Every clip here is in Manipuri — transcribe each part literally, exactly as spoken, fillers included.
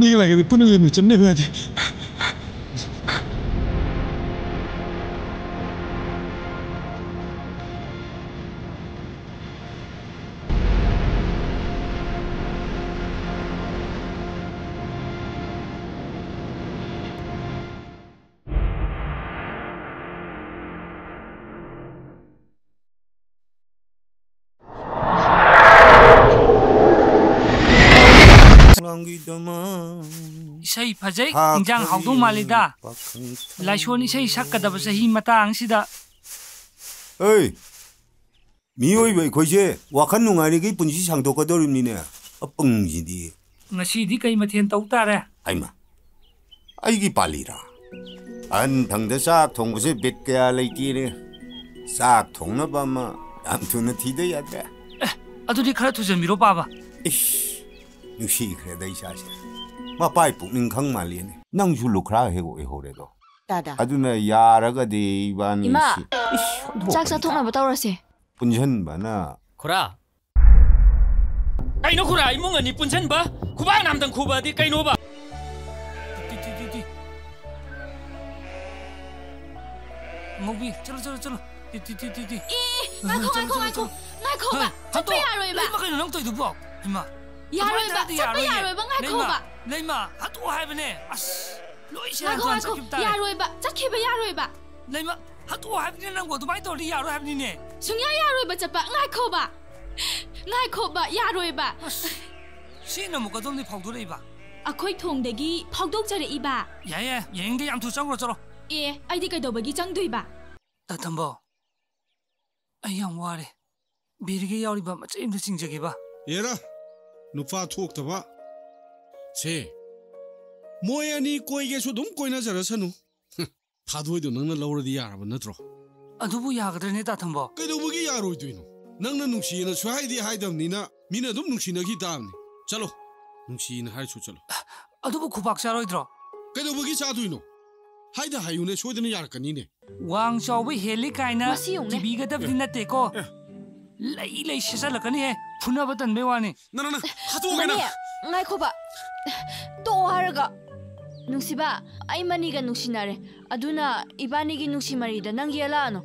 ꯅꯤꯒ ꯂꯩꯒꯗꯤ ꯄꯨꯟꯅ ꯂꯩꯃꯤꯟꯅ ꯆꯠꯅꯤ ꯑꯩꯈꯣꯏ ꯍꯥꯏꯗꯤ꯫ ꯏꯁꯩ ꯐꯖꯩ, ꯏꯟꯖꯥꯡ ꯍꯥꯎꯗꯧ ꯃꯥꯜꯂꯤꯗ꯫ ꯂꯥꯏꯁꯣꯟ ꯏꯁꯩ ꯁꯛꯀꯗꯕ ꯆꯍꯤ ꯃꯇꯥꯡꯁꯤꯗ꯫ ꯑꯩ, ꯃꯤꯑꯣꯏꯕ ꯑꯩꯈꯣꯏꯁꯦ ꯋꯥꯈꯜ ꯅꯨꯡꯉꯥꯏꯔꯤꯈꯩ ꯄꯨꯟꯁꯤ ꯁꯥꯡꯗꯣꯛꯀꯗꯧꯔꯤꯕꯅꯤꯅꯦ꯫ ꯑꯄꯪꯁꯤꯗꯤ꯫ ꯉꯁꯤꯗꯤ ꯀꯩ ꯃꯊꯦꯜ ꯇꯧ ꯇꯥꯔꯦ? ꯍꯩꯃꯥ, ꯑꯩꯒꯤ ꯄꯥꯜꯂꯤꯔꯥ? ꯑꯍꯟ ꯊꯪꯗ ꯆꯥꯛ ꯊꯣꯡꯕꯁꯦ ꯕꯤꯠ ꯀꯌꯥ ꯂꯩꯇꯦꯅꯦ꯫ ꯆꯥꯛ ꯊꯣꯡꯅꯕ ꯑꯃ ꯌꯥꯝ ꯊꯨꯅ ꯊꯤꯗ ꯌꯥꯗ꯭ꯔꯦ꯫ ꯑꯦ, ꯑꯗꯨꯗꯤ ꯈꯔ ꯊꯨꯖꯟꯕꯤꯔꯣ, ꯄꯥꯕ꯫ ꯏꯁ, ꯅꯨꯡꯁꯤꯈ꯭ꯔꯦꯗ ꯏꯆꯥꯁꯦ꯫ ꯃꯄꯥꯏ ꯄꯨꯛꯅꯤꯡ ꯈꯪ ꯃꯥꯜꯂꯦꯅꯦ꯫ ꯅꯪꯁꯨ ꯂꯨꯈ꯭ꯔꯥ ꯍꯦꯛ ꯑꯣꯏꯍꯧꯔꯦꯗꯣ꯫ ꯇꯥꯗ꯫ ꯑꯗꯨꯅ ꯌꯥꯔꯒꯗꯤ ꯏꯕꯥꯅꯤ ꯏꯃꯥ, ꯁꯤ-, ꯏꯁ, ꯆꯥꯛ ꯑꯣꯟꯊꯣꯛꯄꯅꯤꯗ꯫ ꯆꯥꯊꯣꯛꯅꯕ ꯇꯧꯔꯁꯦ꯫ ꯄꯨꯟꯁꯤꯟꯕꯅ꯫ ꯈꯨꯔꯥ, ꯀꯩꯅꯣ ꯈꯨꯔꯥ, ꯏꯃꯨꯡ ꯑꯅꯤ ꯄꯨꯟꯁꯤꯟꯕ? ꯈꯨꯕꯥꯛ ꯅꯥꯝꯗꯪ ꯈꯨꯕꯗꯤ ꯀꯩꯅꯣꯕ? ꯇꯤ, ꯇꯤ, ꯇꯤ, ꯇꯤ꯫ ꯑꯉꯧꯕꯤ, ꯆꯠꯂꯣ, ꯆꯠꯂꯣ, ꯆꯠꯂꯣ꯫ ꯇꯤ, ꯇꯤ, ꯇꯤ, ꯇꯤ, ꯇꯤ꯫ ꯑꯦ, ꯑꯦ, ꯉꯥꯏꯈꯣ, ꯆꯠꯂꯣ, ꯉꯥꯏꯈꯣ, ꯆꯠꯂꯣ, ꯉꯥꯏꯈꯣ꯫ ꯆꯠꯂꯣ꯫ ꯉꯥꯏꯈꯣꯕ, ꯍꯦ, ꯆꯠꯄ ꯍꯟꯇꯣ꯫ ꯌꯥꯔꯣꯏꯕ꯫ ꯂꯩꯃ, ꯀꯩꯅꯣ ꯅꯪ ꯇꯧꯏꯗꯨꯕꯣ? ꯍꯩꯃꯥ꯫ ꯌꯥꯔꯣꯏꯕ, ꯑꯗꯨꯃꯥꯏꯅ ꯍꯥꯏꯔꯗꯤ ꯆꯠꯄ ꯌꯥꯔꯣꯏꯌꯦ꯫ ꯌꯥꯔꯣꯏꯕ, ꯉꯥꯏꯈꯣꯕ꯫ ꯂꯩꯃ, ꯂꯩꯃ, ꯍꯟꯇꯣꯛꯑꯣ ꯍꯥꯏꯕꯅꯦ꯫ ꯑꯁ, ꯂꯣꯏ ꯁꯦꯔꯥꯟ ꯉꯥꯏꯈꯣ, ꯇꯨꯔꯥꯟ ꯉꯥꯏꯈꯣ꯫ ꯆꯠꯈꯤꯕ ꯇꯥꯔꯦ꯫ ꯌꯥꯔꯣꯏꯕ, ꯆꯠꯈꯤꯕ ꯌꯥꯔꯣꯏꯕ꯫ ꯂꯩꯃ, ꯍꯟꯇꯣꯛꯑꯣ ꯍꯥꯏꯕꯅꯤꯅꯦ ꯅꯪꯕꯨ, ꯑꯗꯨꯃꯥꯏꯅ ꯇꯧꯔꯗꯤ ꯌꯥꯔꯣꯏ ꯍꯥꯏꯕꯅꯤꯅꯦ꯫ ꯁꯨꯡꯌꯥ ꯌꯥꯔꯣꯏꯕ ꯆꯠꯄ, ꯉꯥꯏꯈꯣꯕ꯫ ꯉꯥꯏꯈꯣꯕ, ꯌꯥꯔꯣꯏꯕ꯫ ꯑꯁ, ꯁꯤꯅ ꯑꯃꯨꯛ ꯀꯗꯣꯝꯗꯒꯤ ꯐꯥꯎꯗꯣꯔꯛꯏꯕ? ꯑꯩꯈꯣꯏ ꯊꯣꯡꯗꯒꯤ ꯐꯥꯎꯗꯣꯛꯆꯔꯛꯏꯕ꯫ ꯌꯥꯏ, ꯌꯥꯏ, ꯌꯦꯡꯗꯦ, ꯌꯥꯝ ꯊꯨ ꯆꯪꯈ꯭ꯔꯣ, ꯆꯠꯂꯣ꯫ ꯑꯦ, ꯑꯩꯗꯤ ꯀꯩꯗꯧꯕꯒꯤ ꯆꯪꯗꯣꯏꯕ? ꯇꯥ ꯊꯝꯕꯧ, ꯑꯩ ꯌꯥꯝ ꯋꯥꯔꯦ꯫ ꯕꯤꯔꯒꯤ ꯌꯥꯎꯔꯤꯕ ꯃꯆꯩ ꯑꯃꯗ ꯆꯤꯡꯖꯒꯦꯕ꯫ ꯑꯦꯔꯥ, ꯅꯨꯄꯥ ꯊꯣꯛꯇꯕ꯫ ꯁꯦ, ꯃꯣꯏ ꯑꯅꯤ ꯀꯣꯏꯒꯦꯁꯨ ꯑꯗꯨꯝ ꯀꯣꯏꯅꯖꯔꯁꯅꯨ꯫ ꯊꯥꯗꯣꯏꯗꯣ ꯅꯪꯅ ꯂꯧꯔꯗꯤ ꯌꯥꯔꯕ ꯅꯠꯇ꯭ꯔꯣ? ꯑꯗꯨꯕꯨ ꯌꯥꯒꯗ꯭ꯔꯅꯦ, ꯇꯥ ꯊꯝꯕꯧ? ꯀꯩꯗꯧꯕꯒꯤ ꯌꯥꯔꯣꯏꯗꯣꯏꯅꯣ? ꯅꯪꯅ ꯅꯨꯡꯁꯤꯌꯦꯅ ꯁꯨꯍꯥꯏꯗꯤ ꯍꯥꯏꯗꯕꯅꯤꯅ, ꯃꯤꯅ ꯑꯗꯨꯝ ꯅꯨꯡꯁꯤꯅꯈꯤ ꯇꯥꯕꯅꯤ꯫ ꯆꯠꯂꯣ, ꯅꯨꯡꯁꯤꯅ ꯍꯥꯏꯔꯁꯨ ꯆꯠꯂꯣ꯫ ꯑꯗꯨꯕꯨ ꯈꯨꯕꯥꯛ ꯆꯥꯔꯣꯏꯗ꯭ꯔꯣ? ꯀꯩꯗꯧꯕꯒꯤ ꯆꯥꯗꯣꯏꯅꯣ? ꯍꯥꯏꯗ ꯍꯥꯏꯌꯨꯅꯦ, ꯁꯣꯏꯗꯅ ꯌꯥꯔꯛꯀꯅꯤꯅꯦ꯫ ꯋꯥꯡ ꯆꯥꯎꯕ ꯍꯦꯜꯂꯤ ꯀꯥꯏꯅ ꯃꯁꯤ ꯌꯦꯡꯉꯨꯅꯦ꯫ ꯀꯤꯕꯤꯒꯗꯕꯗꯤ ꯅꯠꯇꯦꯀꯣ꯫ ꯑꯦ꯫ ꯂꯩ ꯂꯩ ꯁꯦꯠꯆꯜꯂꯛꯀꯅꯤꯍꯦ꯫ ꯐꯨꯅꯕ ꯇꯟꯕꯩ ꯋꯥꯅꯤ꯫ ꯅ, ꯅ, ꯅ, ꯍꯥꯠꯇꯣꯛꯑꯒꯦ ꯅꯪ꯫ ꯃꯅꯦ, ꯉꯥꯏꯈꯣꯕ꯫ ꯇꯣꯛꯑꯣ ꯍꯥꯏꯔꯒ꯫ ꯅꯨꯡꯁꯤꯕ, ꯑꯩ ꯃꯅꯤꯒ ꯅꯨꯡꯁꯤꯅꯔꯦ꯫ ꯑꯗꯨꯅ ꯏꯕꯥꯅꯤꯒꯤ ꯅꯨꯡꯁꯤ ꯃꯔꯤꯗ ꯅꯪ ꯌꯦꯜꯂꯛꯑꯅꯨ꯫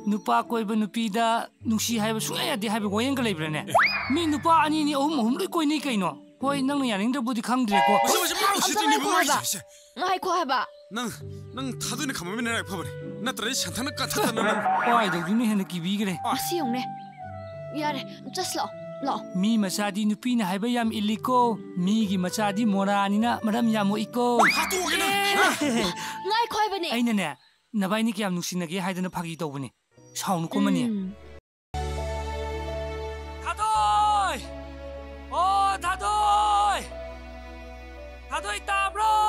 ꯅꯨꯄꯥ ꯀꯣꯏꯕ ꯅꯨꯄꯤꯗ ꯅꯨꯡꯁꯤ ꯍꯥꯏꯕ ꯁꯨꯡꯌꯥ ꯌꯥꯗꯦ ꯍꯥꯏꯕ ꯋꯥꯌꯦꯜꯒ ꯂꯩꯕ꯭ꯔꯥꯅꯦ? ꯃꯤ ꯅꯨꯄꯥ ꯑꯅꯤ ꯑꯅꯤ, ꯑꯍꯨꯝ ꯑꯍꯨꯝ ꯂꯣꯏ ꯀꯣꯏꯅꯩ ꯀꯩꯅꯣ꯫ ꯍꯣꯏ, ꯅꯪꯅ ꯌꯥꯅꯤꯡꯗ꯭ꯔꯕꯨꯗꯤ ꯈꯪꯗ꯭ꯔꯦꯀꯣ꯫ ꯃꯁꯤ, ꯃꯁꯤ, ꯃꯥ ꯑꯝꯇ ꯎꯁꯤꯠꯇ꯭ꯔꯤꯅꯦ, ꯉꯥꯏꯈꯣ ꯃꯥ ꯍꯥꯏꯕ꯫ ꯎꯁꯤꯠꯇ꯭ꯔꯤꯁꯦ꯫ ꯉꯥꯏꯈꯣ ꯍꯥꯏꯕ꯫ ꯅꯪ, ꯅꯪ ꯊꯥꯗꯣꯏꯅ ꯈꯝꯕ ꯃꯤꯅ ꯂꯥꯏꯔꯤꯛ ꯐꯕꯅꯦ꯫ ꯅꯠꯇ꯭ꯔꯗꯤ ꯁꯟꯊꯛꯅ ꯀꯟꯊꯠꯇꯅ ꯅꯪ꯫ ꯀꯥꯏꯗꯧꯗꯣꯏꯅꯣ ꯍꯦꯟꯅ ꯀꯤꯕꯤꯈ꯭ꯔꯦ꯫ ꯑꯁꯤ ꯌꯦꯡꯉꯨꯅꯦ꯫ ꯌꯥꯔꯦ, just ꯂꯥꯛꯑꯣ, ꯂꯥꯛꯑꯣ꯫ ꯃꯤ ꯃꯆꯥꯗꯤ ꯅꯨꯄꯤꯅ ꯍꯥꯏꯕ ꯌꯥꯝ ꯏꯜꯂꯤꯀꯣ꯫ ꯃꯤꯒꯤ ꯃꯆꯥꯗꯤ ꯃꯣꯔꯥꯅꯤꯅ ꯃꯔꯝ ꯌꯥꯝ ꯃꯣꯛꯏꯀꯣ꯫ ꯅꯪ ꯍꯥꯠꯇꯣꯛꯑꯒꯦ ꯅꯪ꯫ ꯑꯦ! ꯍꯥ? ꯉꯥꯏꯈꯣ ꯍꯥꯏꯕꯅꯦ꯫ ꯑꯩꯅꯅꯦ, ꯅꯕꯥꯏꯅꯤ ꯀꯌꯥꯝ ꯅꯨꯡꯁꯤꯅꯒꯦ ꯍꯥꯏꯗꯅ ꯐꯥꯒꯤ ꯇꯧꯕꯅꯦ꯫ ꯁꯥꯎꯅꯨꯀꯣ, ꯃꯅꯤ꯫ ꯎꯝ꯫ ꯊꯥꯗꯣꯏ! ꯑꯣ, ꯊꯥꯗꯣꯏ! ꯊꯥꯗꯣꯏ, ꯇꯥꯕ꯭ꯔꯣ?